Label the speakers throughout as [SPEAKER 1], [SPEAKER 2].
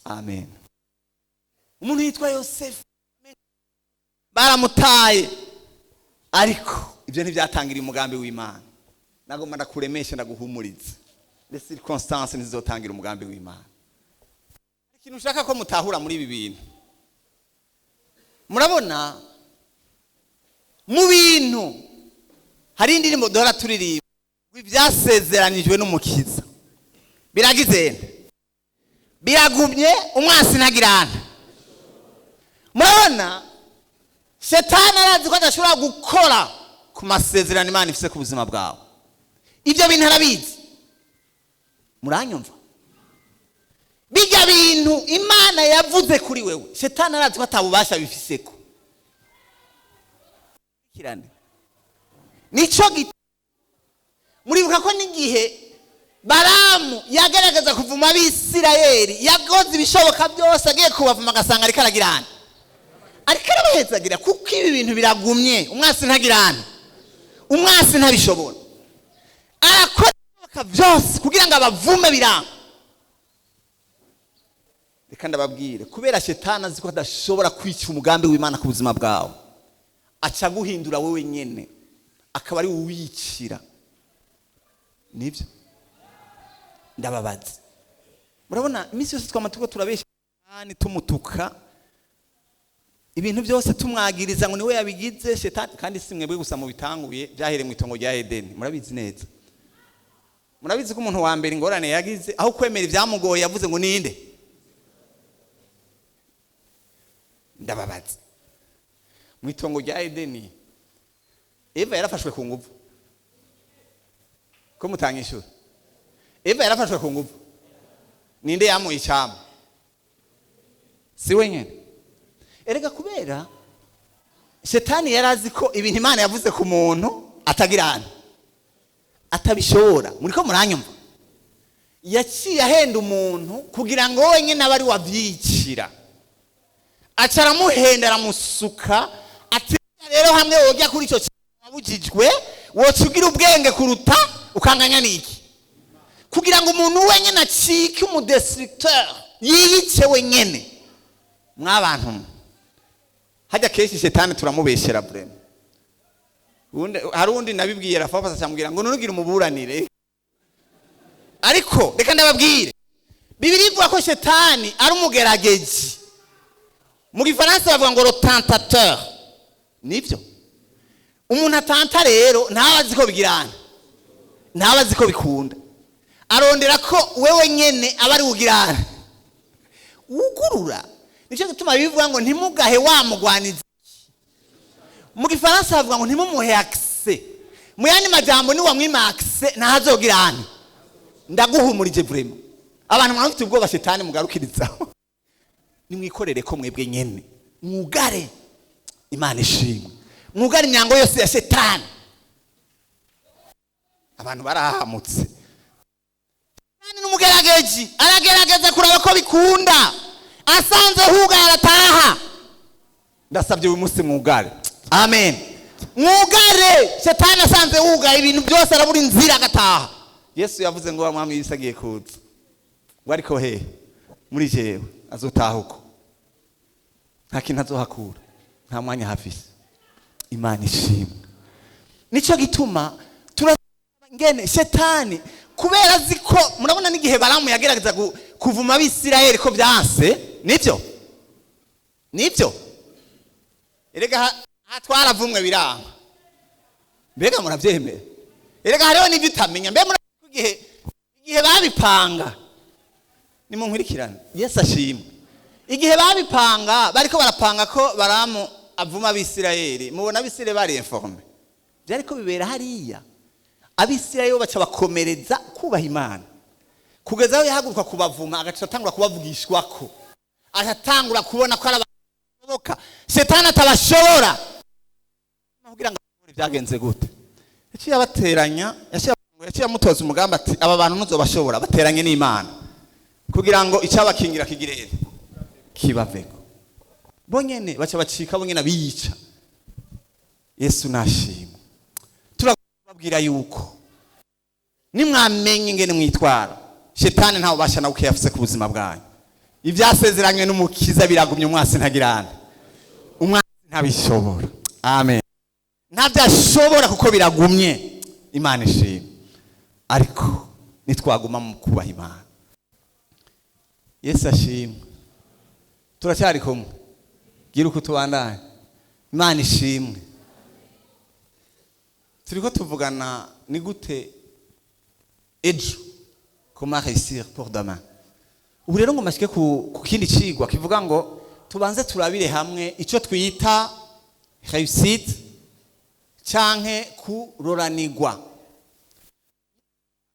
[SPEAKER 1] Amen. Umuntu yitwa Yosefu baramutaye, ariko ibyo ntibyatangiriye umugambi w'Imana. Nagomba ndakuremeshe, ndaguhumurize, les circonstances ntizizotangira umugambi w'Imana. Ikintu ushaka ko mutahura muri ibi bintu, murabona mu bintu hari indirimbo duhora turirimba ngo ibyasezeranijwe n'Umukiza biragize biragumye, umwansi ntagirana. Murabona Shetani arazi ko adashobora gukora ku masezerano Imana ifise ku buzima bwawe. Ibyo bintu arabizi. Muranyumva? Bijya bintu Imana yavuze kuri wewe, Shetani arazi ko atabubasha bifiseko. Kirane nico muribuka ko n'igihe Baramu yagerageza kuvuma Abisirayeli, yakoze ibishoboka byose, agiye kubavuma agasanga ariko aragirana, ariko arabahezagira, kuko ibi bintu biragumye, umwasi ntagirana, umwasi ntabishobora. Arakora ibishoboka byose kugira ngo abavume, biranga. Reka ndababwire, kubera Shetani azi ko adashobora kwica umugambi w'Imana ku buzima bwawe, aca guhindura wowe nyene akaba ari uwicira. Nibyo ndababaza. Murabona iminsi yose twama turiko turabesha Shetani, tumutuka ibintu byose, tumwagiriza ngo niwe yabigize Shetani. Kandi si mwebwe gusa mubitanguye, byahereye mu itongo rya Edeni. Murabizi neza, murabizi ko umuntu wa mbere ingorane yagize, aho kwemera ibyamugoye yavuze ngo ninde? Ndababaza, mu itongo rya Edeni Eva yarafashwe ku nguvu? Ko mutangishura, Eva yarafashwe ku nguvu? Ninde yamuye icyamwa? Si we nyene? Erega kubera Shetani yari azi ko ibintu Imana yavuze ku muntu atagirana atabishobora. Muriko muranyumva? Yaciye ahenda umuntu kugira ngo wenyine abe ari wavyicira. Aca aramuhenda, aramusuka ati: "Rero hamwe wojya kuri ico wabujijwe, woca ugira ubwenge kuruta ukanganya niki." Kugira ngo umuntu wenyine acike umudestructeur, yiyice wenyene. Mwabantu mwe, hajya kenshi Shetani turamubeshera vraiment. Hari uwundi nabibwiye Rafa, acambwira ngo nunugire umuburanire. Ariko reka ndababwire, Bibiliya ivuga ko Shetani ari umugerageji. Mu Gifaransa bavuga ngo le tentateur. Nibyo, umuntu atanta rero ntaba azi ko bigirana, ntaba azi ko bikunda. Arondera ko wewe nyene aba ari ugirana wugurura. Nicyo gituma bivuga ngo ntimugahe wa mugwanizi. Mu Gifaransa bavuga ngo ntimumuhe accès. Mu yandi majambo, niwamwima accès ntazogirana. Ndaguhumurije vraiment, abantu mwaba ubwoba Shetani mugarukirizaho, nimwikorere ko mwebwe nyene mwugare. Imana ishimwe. Mwugare imyango yose ya Shetani. Abantu barahamutse. Shetani n'umugerageji, aragerageza kuraba ko bikunda. Asanze hugaye arataha. Ndasabye uyu munsi mwugare. Amen. Mwugare. Shetani asanze wugaye ibintu byose, arabura inzira agataha. Yesu yavuze ngo wa mwami w'isi agiye kuza, ngo ariko hehe muri jewe azotaha uko nta kintu azohakura, nta mwanya hafise. Imana ishimwe. Nico gituma ngene Shetani, kubera azi ko, murabona n'igihe Baramu yagerageza kuvuma Abisirayeli ko byanse. Nibyo, nibyo. Erega twaravumwe biranga. Mbega murabyemera? Erega hariho n'ibyo utamenya. Mbe muri igihe babipanga, nimunkurikirane, Yesu ashimwe, igihe babipanga, bariko barapanga ko Baramu avuma Abisirayeli, mubona Abisirayeli bari informés? Byariko bibera hariya. Abisirayeli bo baca bakomereza kubaha Imana kugeza aho yahaguruka kubavuma, agaca atangura kubavugishwako, agatangura kubona ko ari abashoboka, Shetani atabashobora. Kugira ngo abone byagenze gute, yaciye abateranya, yaciye amutoza umugambi ati: "Aba bantu ntuzobashobora, bateranye n'Imana kugira ngo icyabakingira kigirere kibaveko." Bonyene baca bacika bonyene abiyica. Yesu nashimwe. Turababwira yuko nimwamenye ingene mwitwara, Shetani ntawe ubasha nawe yafise ku buzima bwanyu. Ibyasezeranywe n'Umukiza biragumye, umwasi ntagirana, umwasi ntabishobora. Amen. Ntabyo ashobora kuko biragumye. Imana ishimwe. Ariko nitwaguma mu kubaha Imana. Yesu ashimwe. Turacyari kumwe, gira uko tubandanye. Imana ishimwe. Turiko tuvugana ni gute ejo, comment réussir pour demain. Ubu rero ngo mashike ku kindi cigwa kivuga ngo tubanze turabire hamwe icyo twita réussite canke kuroranirwa.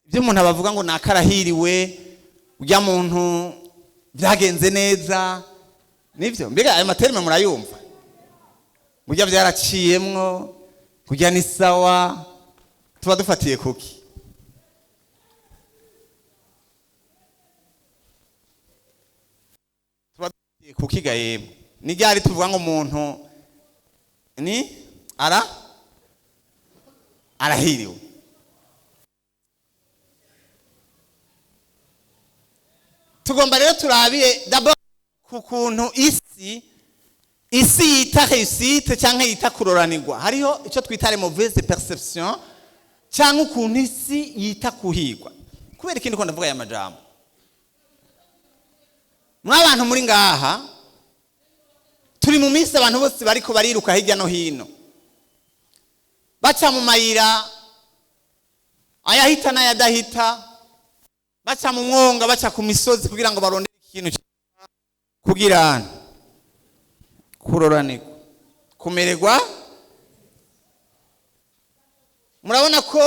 [SPEAKER 1] Ibyo umuntu abavuga ngo nakarahiriwe, ujya muntu byagenze neza, nibyo. Mbega ayo ma termes murayumva? Burya byaraciyemwo, kurya ni sawa. Tuba dufatiye kuki? Tuba dufatiye kuki ga yemwe? Ni ryari tuvuga ngo umuntu ni arahiriwe? Tugomba rero turabire d'abord ku kuntu isi yita réussite cyangwa yita kuroranirwa. Hariho icyo twita les mauvaises perceptions cyangwa ukuntu isi yita kuhigwa. Kubera ikindi ko ndavuga aya majambo, mw'abantu muri ngaha, turi mu minsi abantu bose bariko bariruka hirya no hino, baca mu mayira ayahita n'ayadahita, baca mu mwonga, baca ku misozi kugira ngo barondere ikintu kugira kuroranirwa, kumererwa. Murabona ko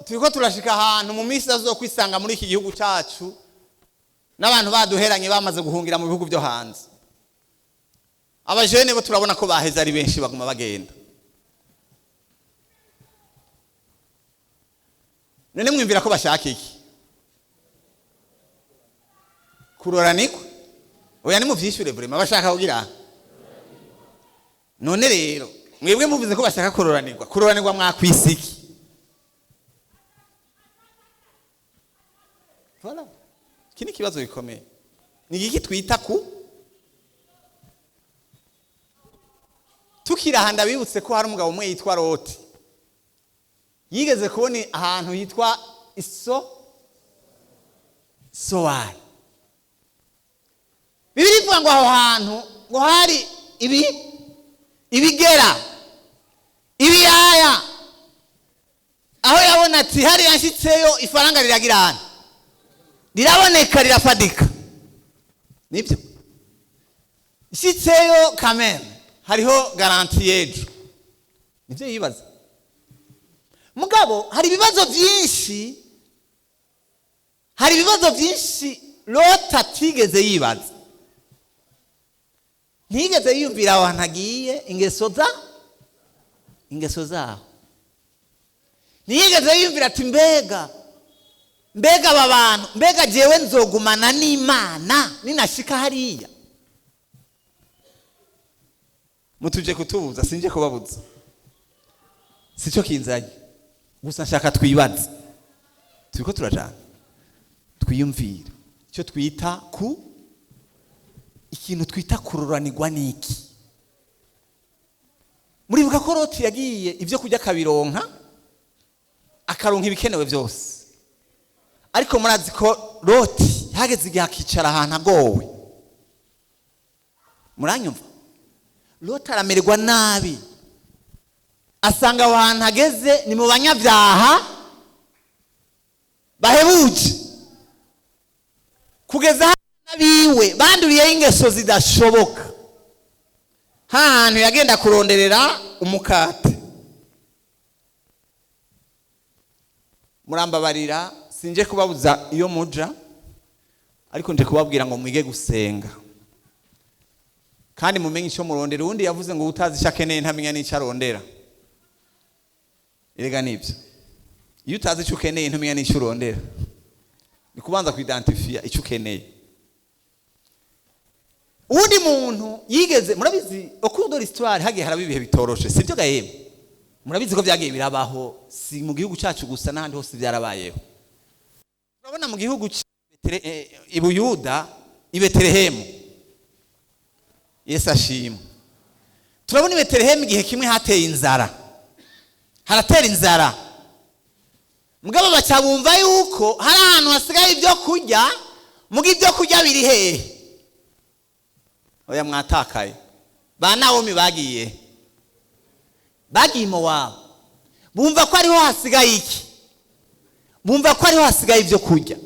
[SPEAKER 1] turiko turashika ahantu mu minsi zo kwisanga muri iki gihugu cyacu n'abantu baduheranye, bamaze guhungira mu bihugu byo hanze. Abajene bo turabona ko baheze ari benshi, baguma bagenda. None mwumvira ko bashaka iki? Kuroranirwa? Oya, nimuvyishure vraiment. Bashaka kugira? None rero mwebwe muvuze ko bashaka kuroranirwa, kuroranirwa mwakwisi iki? Voilà, iki ni ikibazo gikomeye. Ni igiki twita ku tukiri aha? Ndabibutse ko hari umugabo umwe yitwa Loti yigeze kubona ahantu hitwa iso Sowari. Bibiliya ivuga ngo aho hantu ngo hari ibigera, ibiyaya. Aho yabona ati hariya nshyitseyo ifaranga riragirana, riraboneka, rirafadika. Nibyo, nshyitseyo kameme hariho garantie y'ejo. Nibyo yibaza. Mugabo hari ibibazo byinshi, hari ibibazo byinshi Lota atigeze yibaza. Ntiyigeze yiyumvira aho hantu agiye, ingeso zaho. Ntiyigeze yiyumvira ati mbega aba bantu, mbega jewe nzogumana n'Imana ninashika hariya? Mutuje kutubuza, sinje kubabuza, sicyo kinzanye. Gusa nshaka twibaze, turiko turajana, twiyumvire icyo twita ku ikintu twita kuroranirwa niki. Muribuka ko Loti yagiye ibyo kurya akabironka, akaronka ibikenewe byose. Ariko murazi ko Loti hageze igihe akicara ahantu agowe. Muranyumva? Loti aramererwa nabi, asanga aho hantu ageze ni mu banyabyaha bahebuje, kugeza biwe banduriyeho ingeso zidashoboka. Hantu yagenda kuronderera umukate. Murambabarira, sinje kubabuza iyo muja, ariko nje kubabwira ngo mwige gusenga kandi mumenye icyo murondera. Uwundi yavuze ngo utazi icyo akeneye ntamenya n'icyo arondera. Erega nibyo, iyo utazi icyo ukeneye ntumenya n'icyo urondera. Ni kubanza kuidentifia icyo ukeneye. Uwundi muntu yigeze, murabizi, au cours de l'histoire hagiye haraba ibihe bitoroshe, sibyo ga yemwe? Murabizi ko byagiye birabaho, si mu gihugu cyacu gusa, n'ahandi hose byarabayeho. Turabona mu gihugu i Buyuda. I Betelehemu, Yesu ashimwe, turabona i Betelehemu igihe kimwe hateye inzara, haratera inzara. Mugabo baca bumva yuko hari ahantu hasigaye ibyo kurya. Muga ibyo kurya biri hehe? Oya, mwatakaye. Ba Nawomi bagiye Mowabu, bumva ko ariho hasigaye iki? Bumva ko ariho hasigaye ibyo kurya.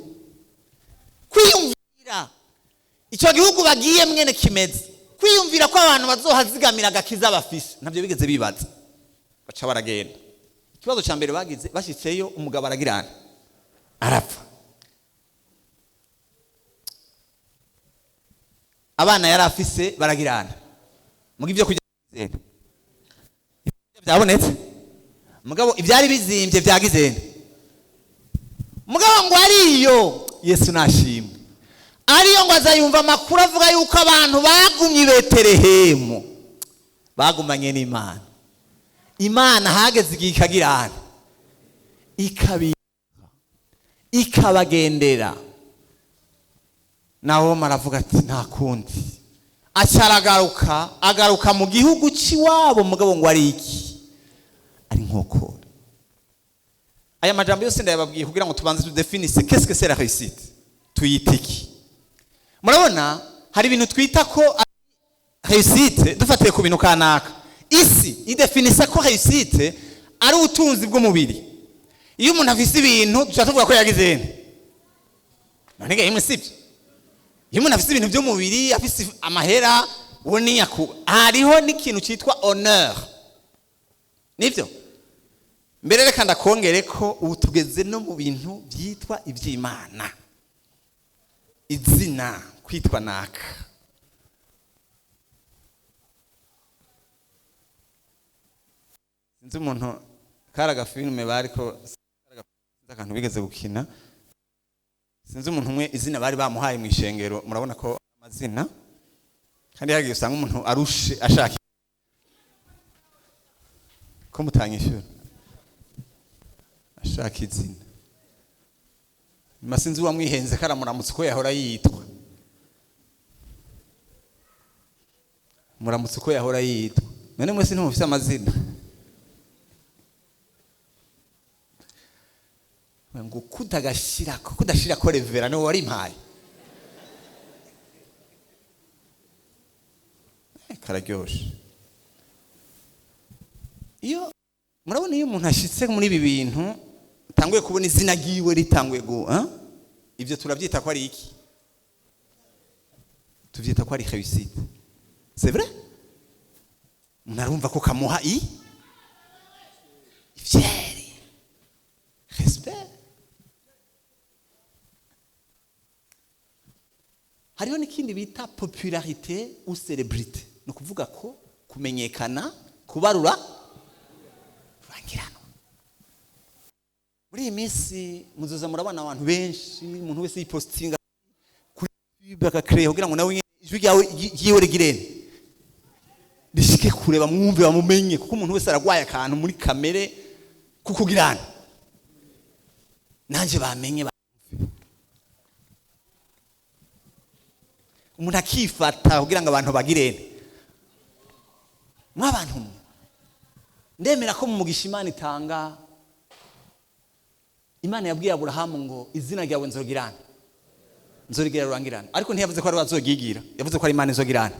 [SPEAKER 1] Kwiyumvira icyo gihugu bagiye mwene kimeze, kwiyumvira ko abantu bazohazigamira agakiza bafise, ntabyo bigeze bibaza. Baca baragenda. Ikibazo cya mbere bagize, bashyitseyo umugabo aragirana, arapfa. Abana yari afise baragirana. Muga ibyo kurya byabonetse, mugabo ibyari bizimbye byagizene. Mugabo ngo ariyo, Yesu nashimwe, ariyo ngo azayumva amakuru avuga yuko abantu bagumye i Betelehemu bagumanye n'Imana. Imana hageze igihe ikagirana, ikabika, ikabagendera. Nawe aravuga ati nta kundi, acaragaruka, agaruka mu gihugu cy'iwabo. Mugabo ngo ari iki? Ari nkokora. Aya majambo yose ndayababwiye kugira ngo tubanze tudefinise qu'est-ce que c'est la réussite, tuyita iki. Murabona hari ibintu twita ko réussite dufatiye ku bintu kanaka. Isi idefinisa ko réussite ari ubutunzi bw'umubiri. Iyo umuntu afise ibintu, dushobora tuvuga ko yagize nte? None imwe sibyo? Iyo umuntu afise ibintu by'umubiri, afise amahera, uwo ni nyaku. Hariho n'ikintu cyitwa honneur, nibyo. Mbere reka ndakongere ko ubu tugeze no mu bintu byitwa iby'Imana, izina, kwitwa naka. Sinzi umuntu kari agafilime bariko, sinzi akantu bigeze gukina, sinzi umuntu umwe izina bari bamuhaye mu ishengero. Murabona ko amazina kandi yagiye, usanga umuntu arushe ashaka ko mutanyishyura, ashaka izina. Nyuma sinzi uwamwihenze karamuramutse uko yahora yitwa, muramutse uko yahora yitwa. None mwese ntimufise amazina? Ngo kudagashirako, kudashirako revera niwe wari impaye. Kararyoshe. Iyo murabona iyo umuntu ashitse muri ibi bintu, tanguye kubona izina ryiwe ritanguye gu, ibyo turabyita ko ari iki? Tubyita ko ari réussite, c'est vrai. Umuntu arumva ko kamuha i fierté, respect. Hariho n'ikindi bita popularité ou célébrité, ni ukuvuga ko kumenyekana, kubarura rurangirano. Muri iyi minsi muzoza murabona abantu benshi, umuntu wese yipostinga kuri YouTube, agakereya kugira ngo nawe ijwi ryawe ryiwe rigirene, rishike kure, bamwumve, bamumenye, kuko umuntu wese aragwaye akantu muri kamere kukugirana nanje bamenye, bamwumve. Umuntu akifata kugira ngo abantu bagirene. Mwabantu mwe, ndemera ko mu mugisha Imana itanga, Imana yabwiye Aburahamu ngo izina ryawe nzogirana, nzorigira rurangirana, ariko ntiyavuze ko ari bazogigira, yavuze ko ari Imana izogirana.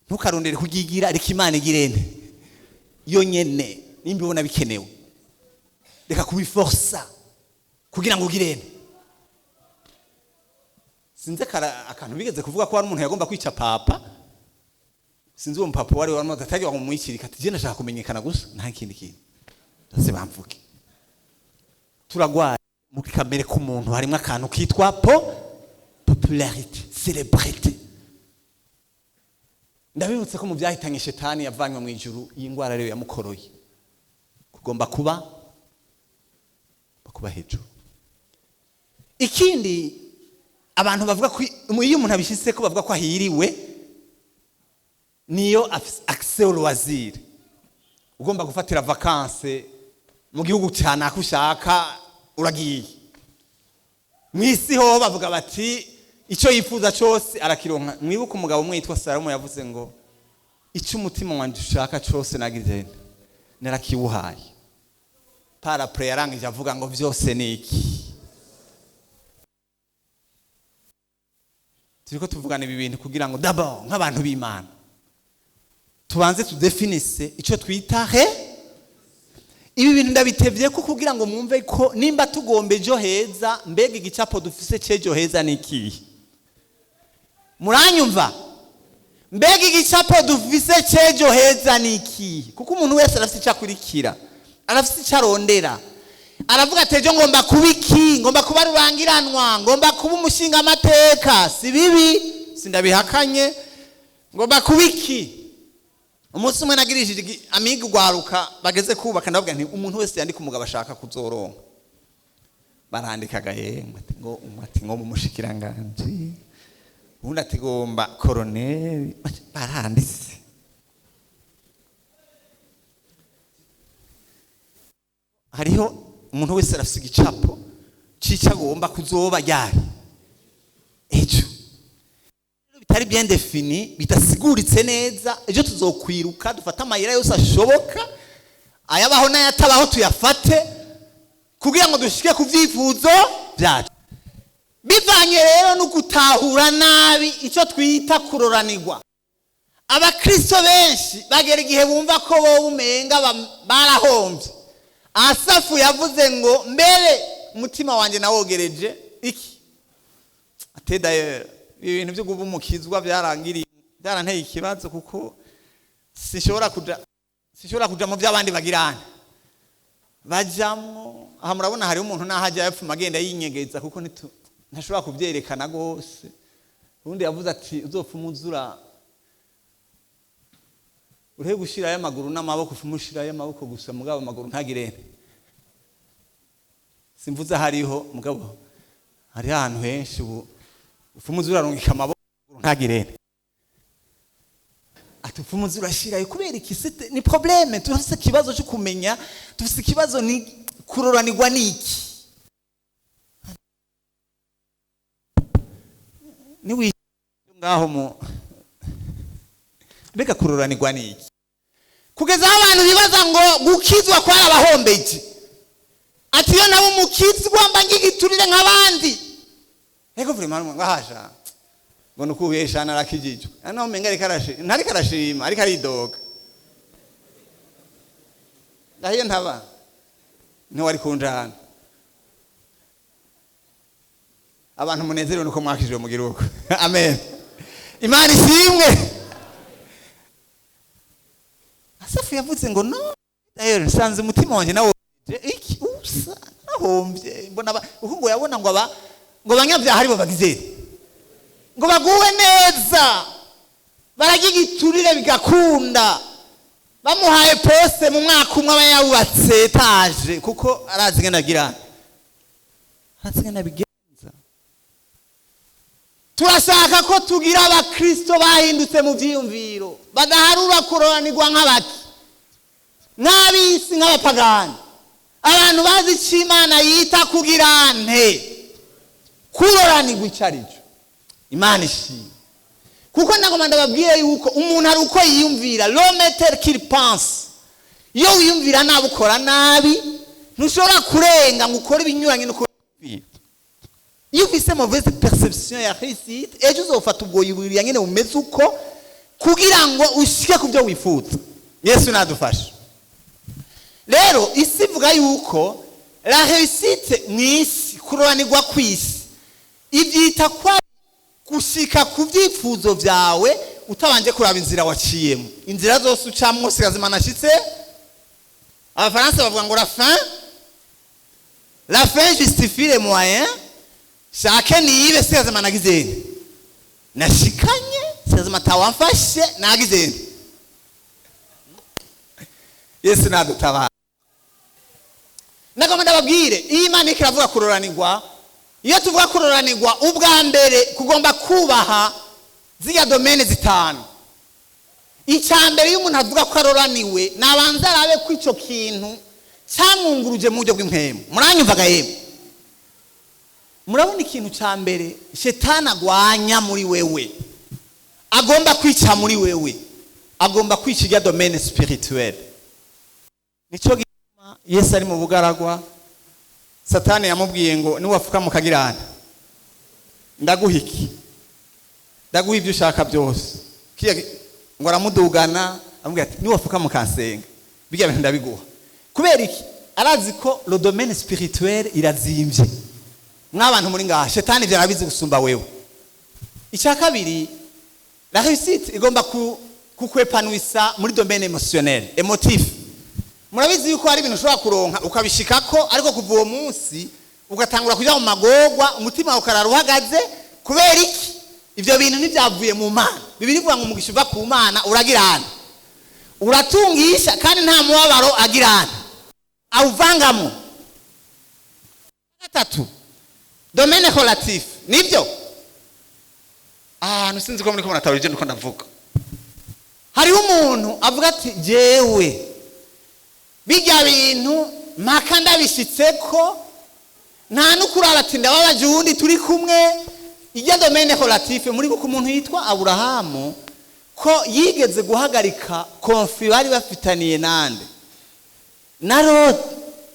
[SPEAKER 1] Ntukarondere kugigira, ariko Imana igirene yo nyene. Nimba ubona bikenewe, reka kubiforsa kugira ngo ugirene. Sinzi akantu bigeze kuvuga ko hari umuntu yagomba kwica papa. Sinzi uwo mupapa wari wamaze atagira ngo mumwikirike, ati je ndashaka kumenyekana gusa, nta kindi kintu, ndase bamvuge. Turagwaye mu kamere k'umuntu, harimo akantu kitwa popularité, célébrité. Ndabibutse ko mu byahitanye shetani yavanywe mu ijuru, iyi ndwara rero yamukoroye, kugomba kuba hejuru. Ikindi abantu bavuga ko iyo umuntu abishyize ko bavuga ko ahiriwe, niyo accès au loisir. Ugomba gufatira vacances mu gihugu cyane ako ushaka, uragiye. Mu isi ho bavuga bati Icyo yifuza cyose arakironka. Mwibuke umugabo umwe yitwa Salomo yavuze ngo: "Icyo umutima wanjye ushaka cyose nagize narakiwuhaye." Par après yarangije avuga ngo: "Byose ni iki?" Turiko tuvugana ibi bintu kugira ngo d'abord, nk'abantu b'Imana, tubanze tudefinise icyo twita he. Ibi bintu ndabitevye ko kugira ngo mwumve ko nimba tugomba ejo heza, mbega igicapo dufise c'ejo heza ni ikihe? Muranyumva? Mbega igicapo dufise c'ejo heza ni ikihe? Kuko umuntu wese arafise icyo akurikira, arafise icyo arondera. Aravuga ati: "Ejo ngomba kuba iki? Ngomba kuba rurangiranwa, ngomba kuba umushingamateka." Si bibi, sindabihakanye. Ngomba kuba iki? Umunsi umwe nagirishije amiga ugwaruka bageze kubaka, ndavuga nti: "Umuntu wese yandika umugabo ashaka kuzoronka." Barandikaga yemwe, ati ngo umwe ati ngo mumushikiranganji, ubundi ati gomba koroneri. Baranditse. Hariho umuntu wese arafise igicapo c'ico agomba kuzoba ryari ejo. Bitari bien défini, bidasiguritse neza, ejo tuzokwiruka dufate amayira yose ashoboka, ayabaho n'ayatabaho tuyafate, kugira ngo dushike ku vyifuzo byacu. Bivanye rero no gutahura nabi icyo twita kuroranirwa, abakristo benshi bagera igihe bumva ko bo umenga barahombye. Asafu yavuze ngo: "Mbere umutima wanjye nawogereje iki?" Ate d'ailleurs, ibintu byo kuba umukizwa byarangiriye, byaranteye ikibazo, kuko sinshobora kuja mu by'abandi bagirana bajamwo. Aha murabona hariho umuntu naho ajya yapfuma agenda yinyegeza, kuko ntashobora kubyerekana rwose. Ubundi yavuze ati: "Uzopfuma uzura urehe gushirayo amaguru n'amaboko, ufuma ushirayo amaboko gusa, mugabo amaguru ntagirene." Simvuze hariho, mugabo hariho ahantu henshi ubu ufuma uzura urarungika amaboko ntagirene. Ati: "Ufuma uzura urashirayo." Kubera iki? Ni problème. Turafise ikibazo cyo kumenya, dufise ikibazo ni kuroranirwa niki. Ni ngaho mu mbega kuroranirwa niki? Kugeza aho abantu bibaza ngo gukizwa kwarabahombeje, ati: "Iyo nabo umukizwa mba ngigiturire nk'abandi." Ego, vraiment ngo ahasha ngo nukubesha narakijijwe, ano umenga ariko arashima, ntariko arashima, ariko aridoga. Ndahiyo ntaba ntiwari kunjana. Abantu munezerewe nuko mwakijwe mu gihugu. Amen, Imana ishimwe. Asafu yavuze ngo: "No d'ailleurs nsanze umutima wanjye nawo iki usa nahombye." Mbona uko ngo yabona ngo aba ngo abanyabyaha aribo bagize ngo baguwe neza, bararya igiturire bigakunda, bamuhaye poste mu mwaka umwe aba yawubatse étage, kuko arazi ingene agira, arazi ingene abigenza. Turashaka ko tugira abakristo bahindutse mu vyiyumviro, badaharura kuroranirwa nk'abaki, nk'ab'isi, nk'abapagani, abantu bazi ico Imana yita kugira nte kuroranirwa ico arico. Imana ishimwe, kuko nagomba ndababwire yuko umuntu ari uko yiyumvira, l'homme tel qu'il pense. Iyo wiyumvira nabi, ukora nabi, ntushobora kurenga ngo ukore ibinyuranye n'uko wiyumvira. Iyo ufise mauvaise perception ya réussite, ejo uzofata ubwo yiburiya nyene bumeze uko kugira ngo ushike ku byo wifuza. Yesu nadufashe. Rero isi ivuga yuko la réussite mu isi, kuroranirwa kw'isi, ibyita kwa gushika ku byifuzo byawe utabanje kuraba inzira waciyemo. Inzira zose ucamwo sigazimana ashitse. Abafaransa bavuga ngo la fin justifie les moyens. Shake nibe, sigazimana agizene nashikanye, sigazima atawamfashe nagizene. Yesu nadutabara. Nagomba ndababwire, iyo Imana iriko iravuga kuroranirwa, iyo tuvuga kuroranirwa, ubwa mbere kugomba kubaha ziriya domaines zitanu. Icya mbere, iyo umuntu avuga ko aroraniwe, nabanza arabe ko icyo kintu cyamwunguruje mu buryo bw'impemu. Muranyumvaga yemwe? Murabona, ikintu cya mbere shetani agwanya muri wewe, agomba kwica muri wewe, agomba kwica irya domaine spirituel. Nicyo gituma Yesu ari mu bugaragwa, Satani yamubwiye ngo: "Niwafuka mukagirana, ndaguha iki? Ndaguha ibyo ushaka byose." Ngo aramudugana, amubwira ati: "Niwafuka mukansenga, bijya bintu ndabiguha." Kubera iki? Arazi ko le domaine spirituel irazimbye. Mw'abantu muri ngaha, shetani ibyo arabizi gusumba wewe. Icya kabiri, la réussite igomba kukwépanouissa muri domaine émotionnel, émotif. Murabizi yuko hari ibintu ushobora kuronka ukabishikako, ariko kuva uwo munsi ugatangura kujya mu magorwa, umutima wawe ukarara uhagaze. Kubera iki? Ibyo bintu ntibyavuye mu Mana. Bibiri ivuga ngo umugisha uva ku Mana uragirana, uratungisha, kandi nta mubabaro agirana awuvangamo. Gatatu, domaine relatif. Nibyo, ahantu sinzi ko muri ko muratahura ibyo ndiko ndavuga. Hariho umuntu avuga ati: "Jewe bijya bintu mpaka ndabishitse ko nta n'ukuraba." Ati: "Ndababaje uwundi turi kumwe." Ijya domaine relatif, muri buko umuntu yitwa Aburahamu ko yigeze guhagarika conflit bari bafitaniye nande? Na Loti.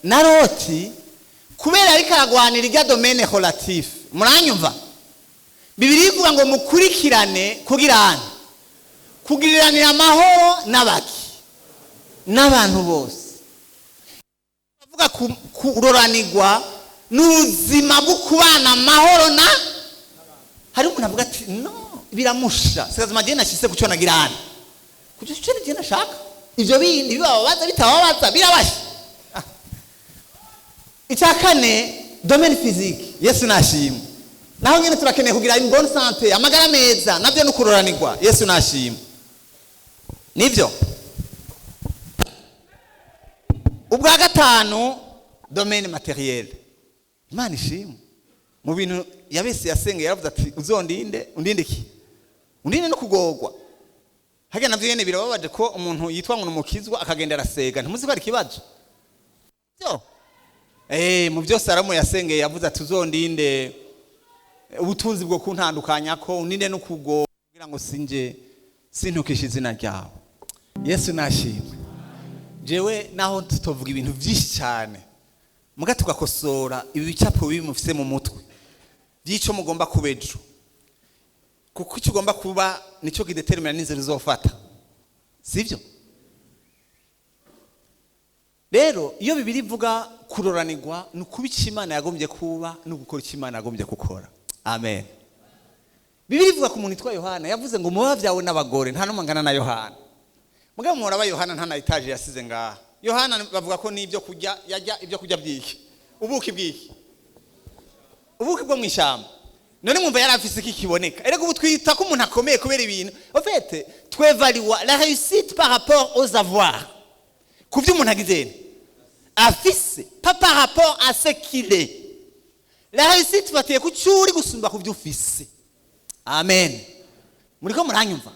[SPEAKER 1] Na Loti, kubera ariko aragwanira ijya domaine relatif. Muranyumva? Bibiri ivuga ngo mukurikirane kugirana, kugiriranira amahoro n'abaki? N'abantu bose. Bavuga kuroranirwa n'ubuzima bwo kubana amahoro na. Hari umuntu avuga ati: "No biramusha sikazima, jye nashyise ku cyo nagirana, ku cyo jye nashaka, ibyo bindi bibababaza bitababaza birabasha." Icya kane, domaine physique. Yesu nashimwe. Naho nyine turakeneye kugira une bonne santé, amagara meza, nabyo ni ukuroranirwa. Yesu nashimwe. Nibyo. Ubwa gatanu, domaine matériel. Imana ishimwe, mu bintu Yabesi yasengeye yaravuze ati: "Uzondinde, undinde iki? Undinde no kugorwa." Harya navyo nyene birababaje ko umuntu yitwa ngo ni umukizwa akagenda arasega. Ntimuzi ko ari ikibazo byo? Mu byo Salomo yasengeye yavuze ati: "Uzondinde ubutunzi bwo kuntandukanya, ko uninde no kugorwa, kugira ngo sinje sintukishe izina ryawe." Yesu nashimwe. Jewe naho tutovuga ibintu byinshi cyane, muga tugakosora ibi bicapo bibi mufise mu mutwe by'ico mugomba kuba ejo, kuko icyo ugomba kuba nicyo kidétermina n'inzira uzofata, sibyo? Rero iyo Bibiri ivuga kuroranirwa, ni ukuba icyo Imana yagombye kuba no gukora icyo Imana yagombye gukora. Amen. Bibiri ivuga ku muntu witwa Yohana, yavuze ngo muba byawe n'abagore nta n'umwe angana na Yohana. Mugabo muhora Yohana nta na étage yasize ngaha. Yohana bavuga ko n'ibyo kurya yajya, ibyo kurya byiki? Ubuki bwiki? Ubuki bwo mu ishyamba. None mwumva yari afise iki kiboneka? Erega ubu twita ko umuntu akomeye kubera ibintu. En fait, twévalua la réussite par rapport aux avoirs, ku byo umuntu agize afise, pas par rapport à ce qu'il est. La réussite ifatiye ku cyo uri gusumba ku byo ufise. Amen. Muriko muranyumva?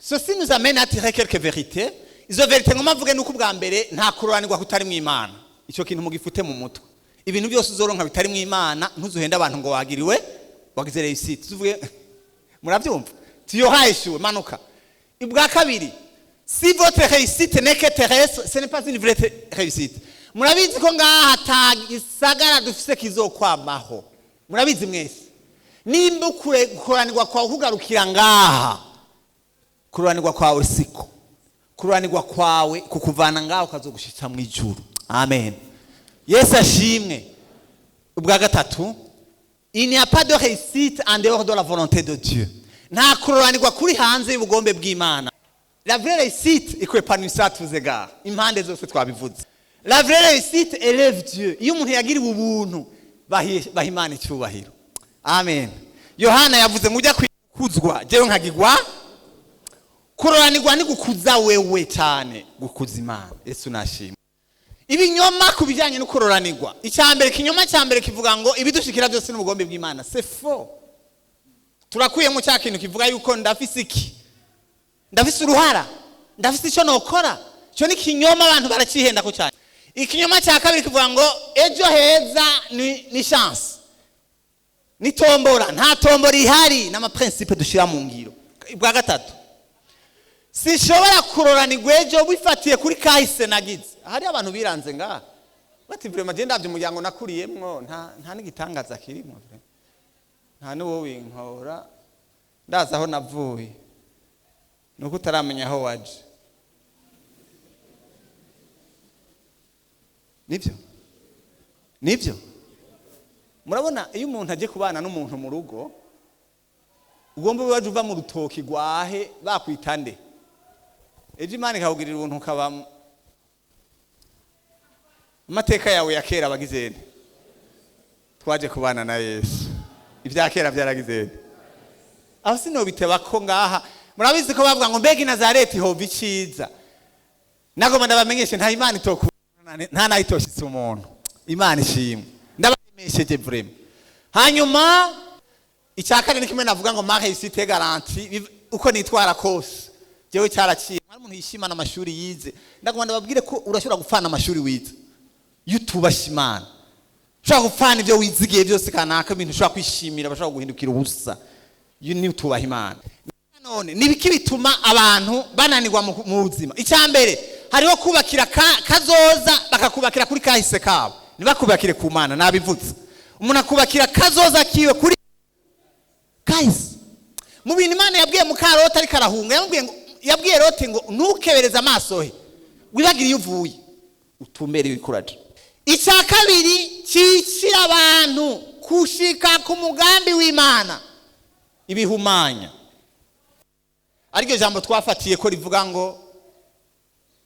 [SPEAKER 1] Ceci nous amène à tirer quelques vérités. Izo vérités ngoma mvuge nuko ubwa mbere, nta kuroranirwa kutari mu Imana. Icyo kintu mugifute mu mutwe. Ibintu byose uzoronka bitari mu Imana, ntuzuhende abantu ngo wagiriwe, wagize réussite. Tuvuge, murabyumva? Tuyohayishuwe manuka. Ubwa kabiri, si votre réussite n'est que terrestre, ce n'est pas une vraie réussite. Murabizi ko ngaha ata gisagara dufise kizokwamaho. Murabizi mwese. Nimba kuroranirwa kwawe kugarukira ngaha, kuroranirwa kwawe siko. Kuroranirwa kwawe kukuvana ngaho ukazogushitsa mu ijuru. Amen. Yesu ashimwe. Ubwa gatatu, il n'y a pas de réussite en dehors de la volonté de Dieu. Nta kuroranirwa kuri hanze y'ubugombe bw'Imana. La vraie réussite ikwépanouissa tous égards, impande zose twabivuze. La vraie réussite élève Dieu. Iyo umuntu yagiriwe ubuntu, baha Imana icyubahiro. Amen. Yohana yavuze ngo ujya kuzwa, jewe nkagigwa. Kuroranirwa ni gukuza wewe cyane, gukuza Imana. Yesu nashimwe. Ibinyoma ku bijyanye no kuroranirwa: icya mbere, ikinyoma cya mbere kivuga ngo ibidushikira byose n'ubugombe bw'Imana. C'est faux. Turakuyemo cya kintu kivuga yuko ndafise iki, ndafise uruhara, ndafise icyo nokora. Icyo ni ikinyoma, abantu barakihenda ko cyane. Ikinyoma cya kabiri kivuga ngo ejo heza ni chance. Ni tombora, nta tombora ihari, n'ama principes dushyira mu ngiro. Bwa gatatu, sinshobora kuroranirwa ejo bifatiye kuri kahise nagize. Hari abantu biranze ngaha bati: "Vraiment, je ndavye umuryango nakuriyemwo, nta n'igitangaza kirimwo vraiment. Nta n'uwo winkora, ndazi aho navuye." Nuko utaramenya aho waje. Nibyo, nibyo. Murabona, iyo umuntu agiye kubana n'umuntu mu rugo, ugomba ube uva mu rutoki rwahe, bakwita nde? Ejo Imana ikakugirira ubuntu, ukaba amateka yawe ya kera abagize nde? Twaje kubana na Yesu, ibya kera byaragize nde? Aho sinobiteba ko ngaha murabizi ko bavuga ngo: "Mbega i Nazareti hova iciza?" Nagomba ndabamenyeshe, nta Imana itokura, nta nayo itoshitse umuntu. Imana ishimwe, ndabamenyesheje vraiment. Hanyuma icya kane ni kimwe navuga ngo ma réussite garantie. Uko nitwara kose, jewe cyaraciye. Hari umuntu yishimana amashuri yize. Ndagomba ndababwire ko urashobora gupfana amashuri wize iyo utubasha Imana. Ushobora gupfana ibyo wizigiye byose kanaka, ibintu ushobora kwishimira bashobora guhindukira ubusa iyo ni utubaha Imana. None ni ibiki bituma abantu bananirwa mu buzima? Icya mbere, hariho kubakira kazoza, bakakubakira kuri kahise kabo, ntibakubakire ku Mana. Nabivutse, umuntu akubakira kazoza kiwe kuri kahise. Mu bintu Imana yabwiye muka Loti ariko arahunga, yamubwiye ngo, yabwiye Loti ngo: "Ntukebereze amaso he, wibagire iyo uvuye, utumbere ibikuraje." Icya kabiri cicira abantu kushika ku mugambi w'Imana, ibihumanya, ariryo jambo twafatiye ko rivuga ngo: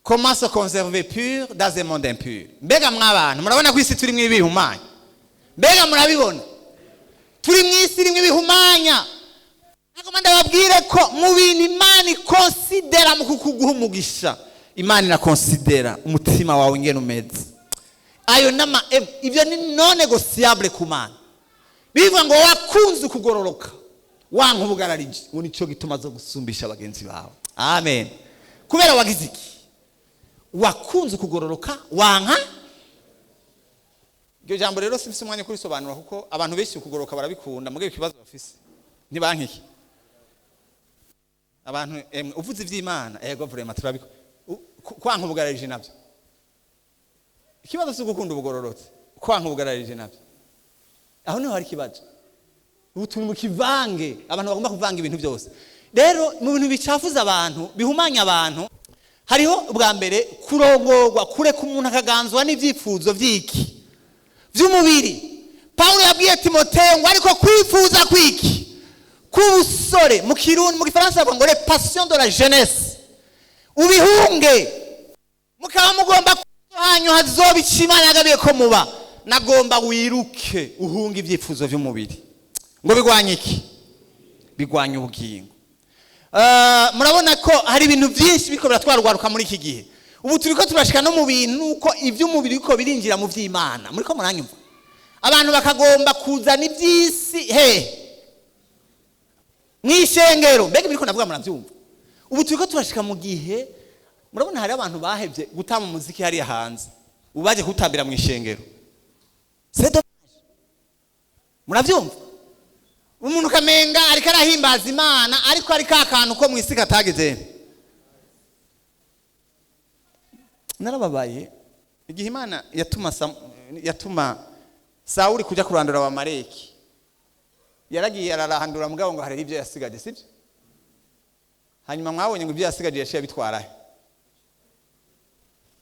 [SPEAKER 1] "Comment se conserver pur dans un monde impur?" Mbega mw'abantu, murabona ko isi turimo ibihumanya? Mbega murabibona? Turi mu isi irimo ibihumanya. Nagomba ndababwire ko mu bintu Imana ikonsidera mu kukuguha umugisha, Imana irakonsidera umutima wawe ingene umeze. Ayo nama ibyo ni non négociable ku Mana. Bivuga ngo: "Wakunze ukugororoka, wanka ubugararije," ngo nicyo gituma zo gusumbisha bagenzi bawe. Amen. Kubera wagize iki? Wakunze ukugororoka, wanka. Iryo jambo rero simfise umwanya wo kurisobanura, kuko abantu benshi ukugororoka barabikunda, mugabo ikibazo bafise ntibanka iki. Abantu emwe, uvuze ivy'Imana, ego, vraiment turabiko. Kwanka ubugararije navyo, ikibazo si ugukunda ubugororotse, kwanka ubugararije navyo, aho niho hari ikibazo. Ubu turi mu kivange, abantu bagomba kuvanga ibintu byose. Rero mu bintu bicafuza abantu, bihumanya abantu, hariho ubwa mbere kurongorwa, kureka umuntu akaganzwa n'ibyifuzo by'iki? By'umubiri. Pawulo yabwiye Timoteyo ngo: "Ariko kwifuza kwiki? K'ubusore," mu Kirundi, mu Gifaransa bavuga ngo "les passions de la jeunesse", "ubihunge, mukaba mugomba hanyu hazoba icyo Imana yagabiye ko muba." Nagomba wiruke, uhunge ibyifuzo by'umubiri. Ngo bigwanye iki? Bigwanya ubugingo. Murabona ko hari ibintu byinshi biriko biratwarwaruka muri iki gihe. Ubu turiko turashika no mu bintu nuko iby'umubiri biriko birinjira mu by'Imana. Muriko muranyumva? Abantu bakagomba kuzana iby'isi he? Mw'ishengero. Mbega ibiriko ndavuga murabyumva? Ubu turiko turashika mu gihe, murabona, hari abantu bahevye gutamba umuziki hariya hanze, ubu baje kuwutambira mu ishengero. C'est dommage. Murabyumva? Umuntu ukamenga ariko arahimbaza Imana, ariko ari ka kantu ko mu isi katageze. Narababaye igihe Imana yatuma Sawuli kujya kurandura Abamaleki. Yaragiye ararahandura, mugabo ngo hari ibyo yasigaje, sibyo? Hanyuma mwabonye ngo ibyo yasigaje yaciye abitwarahe?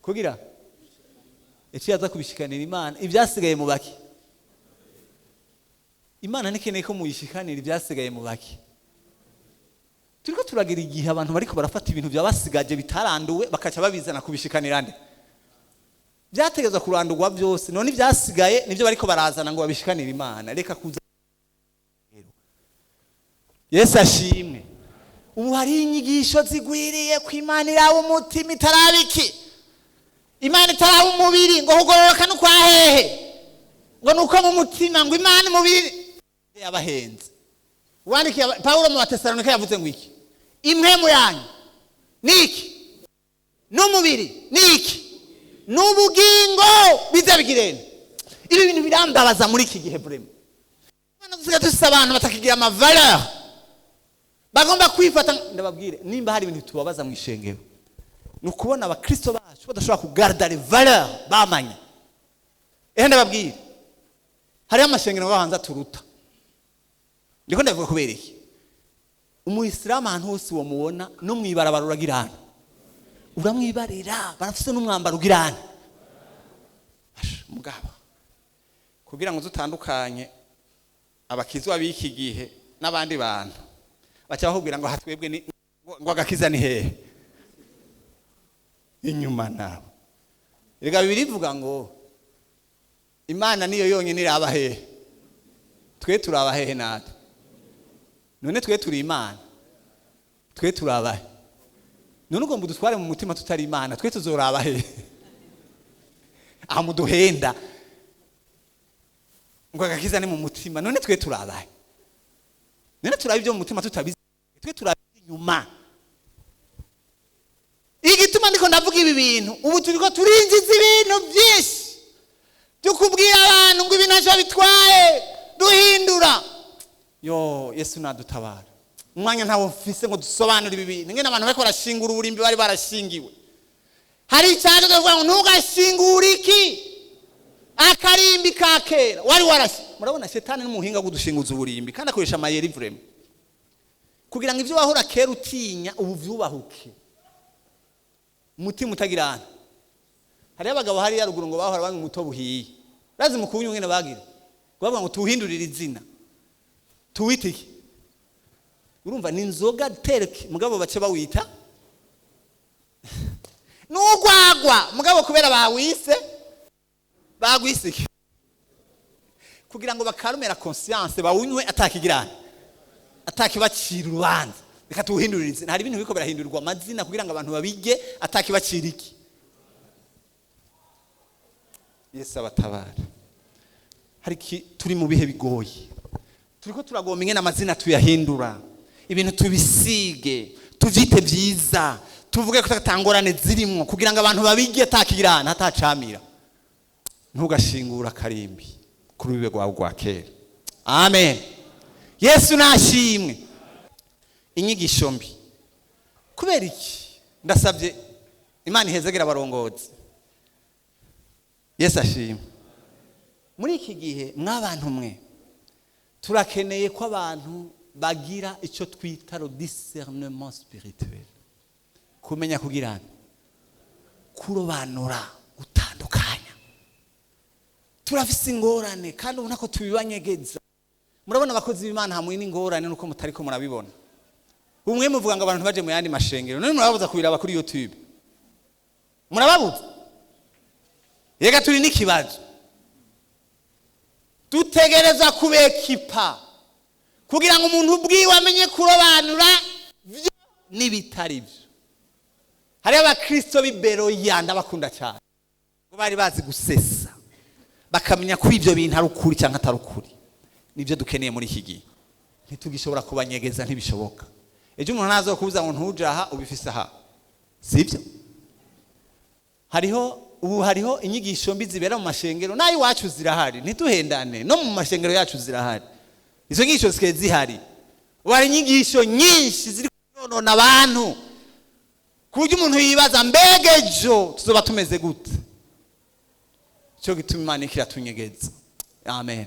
[SPEAKER 1] Kugira yaciye aza kubishikanira Imana. Ibyasigaye mu baki? Imana ntikeneye ko muyishikanira ibyasigaye mu baki. Turiko turagira igihe abantu bariko barafata ibintu byabasigaje bitaranduwe, bakaca babizana kubishikanira nde? Byategezwa kurandurwa byose, none ibyasigaye nibyo bariko barazana ngo babishikanire Imana. Reka kuza. Yesu ashimwe. Ubu hari inyigisho zigwiriye ku Imana iraba umutima, itaraba iki? Imana itaraba umubiri. Ngo kugororoka no kwa hehe? Ngo nuko mu mutima, ngo Imana umubiri yabahenze. Wandikiye Pawulo mu Batesalonika yavuze ngo iki? Impwemu yanyu ni iki? N'umubiri ni iki? N'ubugingo. Bize bigirene. Ibi bintu birambabaza muri iki gihe vraiment. Urabona dusigaye dufise abantu batakigira ama valeur, bagomba kwifata. Ndababwire, nimba hari ibintu tubabaza mu ishengero, ni ukubona abakristo bacu badashobora kugarda les valeurs bamanye. Ehe, ndababwire, hariho amashengero ngo hanze aturuta. Ndiko ndabivuga kubera iki? Umuyisilamu ahantu hose uwo mubona, no mwibarabara uragirana, uramwibarira, barafise n'umwambaro ugirana. Asha, mugabo kugira ngo dutandukanye abakizwa b'iki gihe n'abandi bantu, baca bakubwira ngo hatwebwe ni ngo agakiza ni hehe? Inyuma nabo. Rega Bibiliya ivuga ngo Imana niyo yonyine iraba hehe? Twe turaba hehe natwe? None twe turi Imana? Twe turaba he? None ugomba udutware mu mutima tutari Imana, twe tuzoraba hehe aho muduhenda ngo agakiza ni mu mutima? None twe turaba he? None turaba ibyo mu mutima tutabizi? Twe turaba inyuma. Igituma ndiko ndavuga ibi bintu, ubu turiko turinjiza ibintu byinshi byo kubwira abantu ngo ibi ntacyo bitwaye, duhindura. Yo, Yesu nadutabara. Umwanya ntawo mfise ngo dusobanure ibi bintu, ngene abantu bariko barashingura uburimbi bari barashingiwe. Hari icyaje kuvuga ngo ntugashingure iki? Akarimbi ka kera wari warashe. Murabona, shetani n'umuhinga gudushinguza uburimbi, kandi akoresha amayeri vraiment kugira ngo ibyo wahora kera utinya ubu vyubahuke. Umutima utagirana. Hariyo abagabo hariya ruguru ngo bahora banywa umutobe uhiye. Urazi mu kuwunywa ingene bagira? Bavuga ngo tuwuhindurire izina, tuwite iki? Urumva ni inzoga tereke, mugabo bace bawita n'urwagwa, mugabo kubera bawise, bagwise iki? Kugira ngo bakarumera conscience, bawunywe atakigirana, atakibacira urubanza. Reka tuwuhindurire izina. Hari ibintu biriko birahindurirwa amazina kugira ngo abantu babirye atakibacira iki. Yesu abatabara. Hari turi mu bihe bigoye, turiko turagomba ingene amazina tuyahindura, ibintu tubisige, tuvyite vyiza, tuvuge ko atangorane zirimwo, kugira ngo abantu babirye atakigirana, atacamira. Ntugashingura akarimbi kuri bibe rwawe rwa kera. Amen. Yesu nashimwe. Inyigisho mbi. Kubera iki? Ndasabye Imana ihezegera abarongozi. Yesu ashimwe. Muri iki gihe, mw'abantu mwe, turakeneye ko abantu bagira icyo twita le discernement spirituel, kumenya kugirana, kurobanura, gutandukanya. Turafise ingorane kandi ubona ko tubibanyegeza. Murabona abakozi b'Imana hamwe n'ingorane nuko mutariko murabibona. Umwe muvuga ngo abantu baje mu yandi mashengero, none murababuza kubiraba kuri YouTube? Murababuza? Reka, turi n'ikibazo. Dutegereza kubekipa kugira ngo umuntu ubwiwe amenye kurobanura vyo n'ibitari byo. Hariho abakristo b'i Beroya, ndabakunda cyane, ngo bari bazi gusesa, bakamenya ko ibyo bintu ari ukuri cyangwa atari ukuri. Nibyo dukeneye muri iki gihe. Ntitugishobora kubanyegeza, ntibishoboka. Ejo umuntu ntazokubuza ngo ntuje aha, ubifise aha, sibyo? Hariho ubu, hariho inyigisho mbi zibera mu mashengero, nayo iwacu zirahari, ntituhendane, no mu mashengero yacu zirahari. Izo nyigisho zisigaye zihari. Ubu hari inyigisho nyinshi ziri konona abantu, ku buryo umuntu yibaza: mbega ejo tuzoba tumeze gute? Cyo gituma Imana ikiratunyegeza, amen,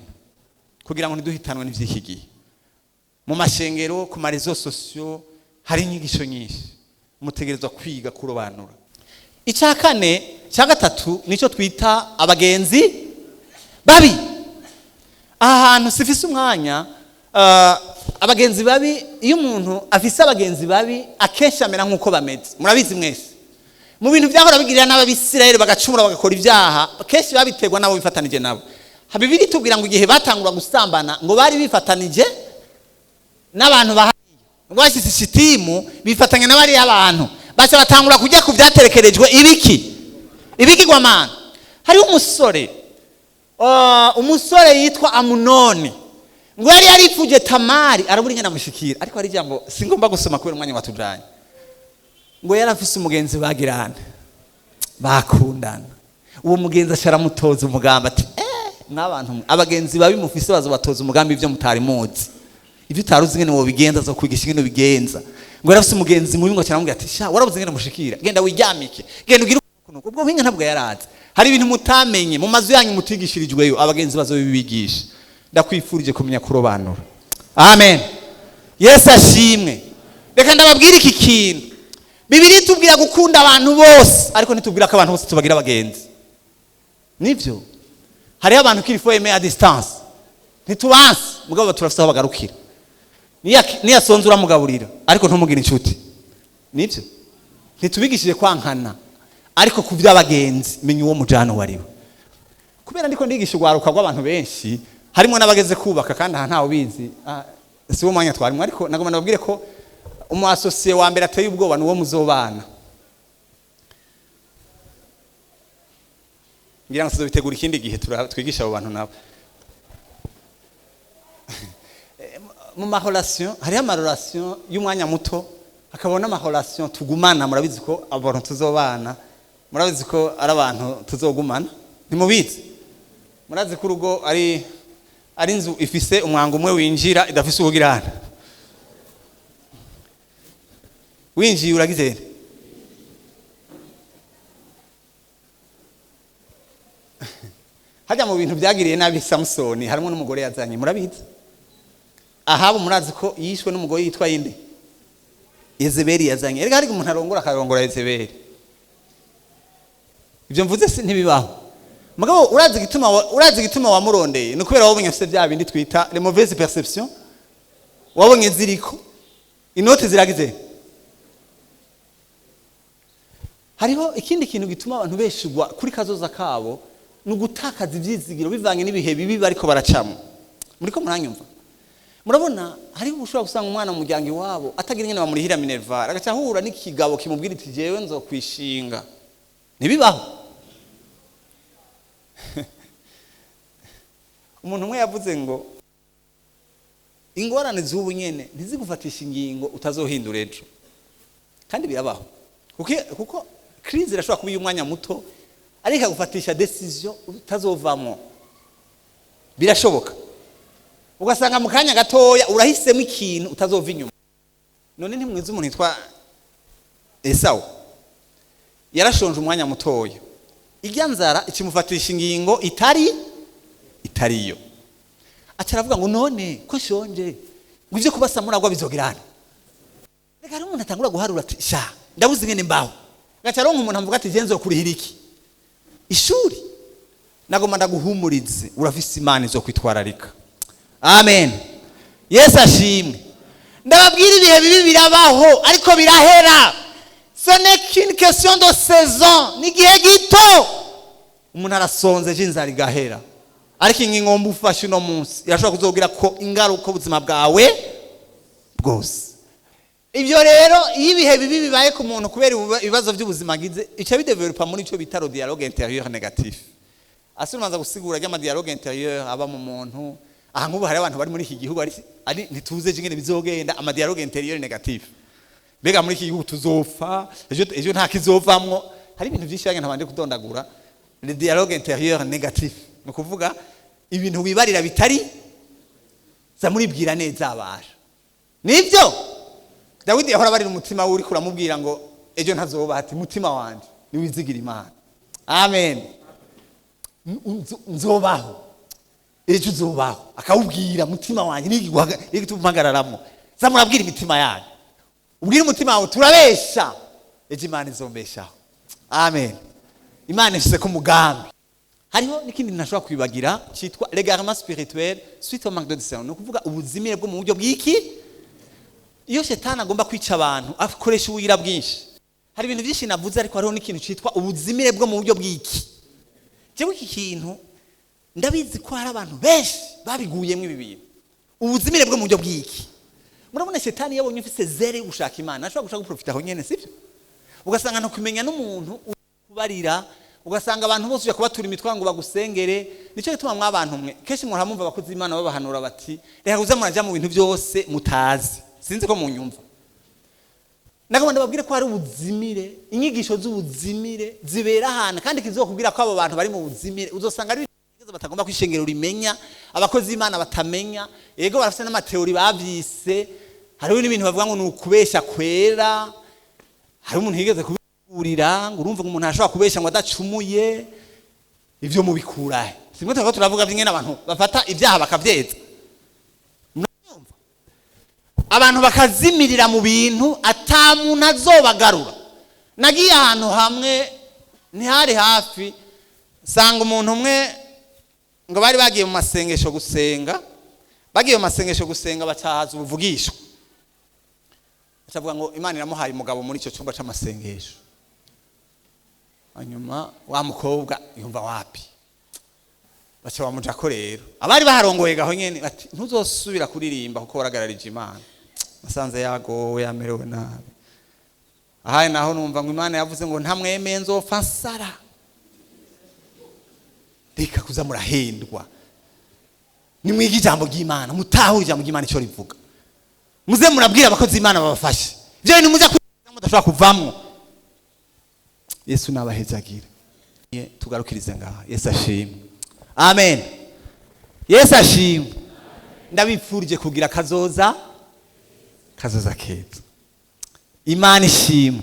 [SPEAKER 1] kugira ngo ntiduhitanwe n'ivy'iki gihe. Mu mashengero, ku ma réseaux sociaux, hari inyigisho nyinshi, mutegerezwa kwiga kurobanura. Icya kane, icya gatatu, nicyo twita abagenzi babi. Aha hantu sifise umwanya. Abagenzi babi, iyo umuntu afise abagenzi babi, akenshi amera nk'uko bameze. Murabizi mwese, mu bintu byahora bigirira n'Abisirayeli bagacumura, bagakora ibyaha, kenshi babiterwa n'abo bifatanije nabo. Bibiliya itubwira ngo igihe batangura gusambana, ngo bari bifatanije n'abantu bahariye, ngo bashyitse Shitimu bifatanya na bariya bantu, baca batangura kujya ku byaterekerejwe ibiki? Ibigirwamana. Hariho umusore, umusore yitwa Amunoni, ngo yari yarifuje Tamari, arabura ingene amushikira. Ariko hari ijambo singomba gusoma kubera umwanya watujanye. Ngo yari afise umugenzi bagirana, bakundana. Uwo mugenzi aca aramutoza umugambi ati: Mwabantu mwe, abagenzi babi mufise bazobatoza umugambi ibyo mutari muzi, ibyo utari uzi ingene wobigenza, zo kwigisha ingene ubigenza. Ngo yarafise umugenzi mubi, ngo aramubwira ati: "Sha, warabuze ingene mushikira, genda wiryamike, genda ugire ukuntu." Ubwo buhinga ntabwo yarazi. Hari ibintu mutamenye mu mazu yanyu, mutigishirijweyo, abagenzi bazobibigisha. Ndakwifurije kumenya kurobanura. Amen. Yesu ashimwe. Reka ndababwire iki kintu: Bibiliya itubwira gukunda abantu bose, ariko ntitubwira ko abantu bose tubagira abagenzi. Nivyo, hariho abantu qu'il faut aimer à distance. Ntitubanse, mugabo turafise aho bagarukira. Niyasonza uramugaburira, ariko ntumugire inshuti. Nivyo, ntitubigishije kwankana, ariko ku by'abagenzi menya uwo mujana uwo ari we. Kubera ndiko ndigisha urwaruka rw'abantu benshi, harimo n'abageze kubaka, kandi aha ntawe ubizi. Si wo mwanya twarimo, ariko nagomba ndababwire ko umu associé wa mbere ateye ubwoba ni uwo muzobana. Ngira ngo tuzobitegura ikindi gihe, twigisha abo bantu nabo. Mu ma relation, hariho ama relation y'umwanya muto, hakaba n'ama relation tugumana. Murabizi ko abantu tuzobana, murabizi ko ari abantu tuzogumana, ntimubizi? Murazi ko urugo ari inzu ifise umwango umwe winjira, idafise uwugirana. Winjiye uragize nte? Hajya mu bintu byagiriye nabi Samusoni harimo n'umugore yazanye, murabizi. Ahabu murazi ko yishwe n'umugore yitwa inde? Yezebeli yazanye. Erega hari umuntu arongora, akarongora Yezebeli. Ibyo mvuze si ntibibaho? Mugabo urazi igituma wamurondeye? Ni ukubera wabonye afise bya bindi twita les mauvaises perceptions, wabonye ziriko inoti ziragize. Hariho ikindi kintu gituma abantu beshigwa kuri kazoza kabo, ni ugutakaza ibyizigiro bivanye n'ibihe bibi bariko baracamo. Muriko muranyumva? Murabona, hariho ushobora gusanga umwana mu muryango iwabo atagira ingene bamurihira minerval, agaca ahura n'ikigabo kimubwira iti: "Jewe nzokwishinga." Ntibibaho? Umuntu umwe yavuze ngo ingorane z'ubu nyene ntizigufatisha ingingo utazohindura ejo. Kandi birabaho, kuko crise irashobora kuba iy'umwanya muto, ariko ikagufatisha décision utazovamwo. Birashoboka, ugasanga mu kanya gatoya urahisemo ikintu utazova inyuma. None ntimwize umuntu yitwa Esawu? Yarashonje umwanya mutoya, ijya nzara ikimufatisha ingingo itariyo. Aca aravuga ngo: "None ko nshonje, ngo ivyo kubasamuragwa bizogirana?" Reka, hari umuntu atangura guharura ati: "Sha, ndabuze ingene mbaho." Gaca aronka umuntu amuvuga ati: "Je nzokurihira iki ishuri." Nagomba ndaguhumurize, urafise Imana izokwitwararika. Amen. Yesu ashimwe. Ndababwira, ibihe bibi birabaho, ariko birahera. Ce n'est qu'une question de saison, ni igihe gito. Umuntu arasonze, ejo inzara igahera. Ariko ingingo ufashe uno munsi irashobora kuzobwira ko ingaruka ubuzima bwawe bwose. Ibyo rero, iyo ibihe bibi bibaye ku muntu kubera ibibazo by'ubuzima agize, ica bidevelopa muri icyo bita dialogue intérieur négatif. Ase umanza gusigura ry'ama dialogue intérieur aba mu muntu. Aha nk'ubu hari abantu bari muri iki gihugu ari ntituze ejo ingene bizogenda, ama dialogue intérieur négatif. Mbega muri iki gihugu tuzopfa ejo? Ejo nta kizovamwo. Hari ibintu byinshi bagenda ntabanje kudondagura. Le dialogue intérieur négatif ni ukuvuga ibintu wibarira bitari za muribwira neza abasha. Nibyo Dawidi yahora abarira umutima we, uriko uramubwira ngo ejo ntazoba, ati: "Mutima wanje, niwizigira Imana." Amen. Nzobaho ejo, uzobaho. Akawubwira: "Mutima wanjye, nigituma umpagararamo." Za murabwira imitima yanyu, ubwire umutima wawe: "Turabesha, ejo Imana izombeshaho." Amen. Imana ifise ko umugambi. Hariho n'ikindi ntashobora kwibagira cyitwa l'égarement spirituel suite au manque de discernement, ni ukuvuga ubuzimire bwo mu buryo bw'iki. Iyo shetani agomba kwica abantu, akoresha ubuyira bwinshi. Hari ibintu byinshi navuze, ariko hariho n'ikintu cyitwa ubuzimire bwo mu buryo bw'iki. Jewe iki kintu ndabizi ko hari abantu benshi babiguyemo ibi bintu, ubuzimire bwo mu buryo bw'iki. Murabona, shetani yabonye ufise zèle yo gushaka Imana, ashobora gushaka guprofita aho nyene, sibyo? Ugasanga ntukumenya n'umuntu kubarira, ugasanga abantu bose ujya kubatura imitwaro ngo bagusengere. Nicyo gituma mwabantu mwe, kenshi muhora mumva abakozi b'Imana babahanura bati: "Reka kuza muraja mu bintu byose mutazi." Sinzi ko munyumva. Nagomba ndababwire ko hari ubuzimire, inyigisho z'ubuzimire zibera ahantu, kandi kizokubwira ko abo bantu bari mu buzimire uzosanga ari ibintu Batagomba kwishengero rimenya, abakozi b'Imana batamenya. Yego, barafite n'ama théories bavyise. Hariho n'ibintu bavuga ngo ni ukubesha kwera. Hari umuntu yigeze kubigurira ngo urumva ngo umuntu ashobora kubesha ngo adacumuye. Ivyo mubikurahe? Simwe turiko turavuga vyingene abantu bafata ibyaha bakavyeza. Murabyumva? Abantu bakazimirira mu bintu ata muntu azobagarura. Nagiye ahantu hamwe, ntihari hafi, sanga umuntu umwe ngo bari bagiye mu masengesho gusenga. Bagiye mu masengesho gusenga, bacahaza ubuvugishwa, bacavuga ngo Imana iramuhaye umugabo muri icyo cyumba c'amasengesho. Hanyuma wa mukobwa yumva wapi, baca bamujako. Rero abari baharongoye gaho nyene bati: "Ntuzosubira kuririmba kuko waragararije Imana." Nasanze yagowe, yamerewe nabi. Ahaye naho numva ngo Imana yavuze ngo ntamwemeye nzopfa nsara. Reka kuza murahendwa. Nimwige ijambo ry'Imana, mutahure ijambo ry'Imana icyo rivuga. Muze murabwira abakozi b'Imana babafashe. Ibyo bintu muze mudashobora kuvamwo. Yesu nabahezagire. Tugarukirize ngaha. Yesu ashimwe. Amen. Yesu ashimwe. Ndabipfurije kugira kazoza keza. Imana ishimwe.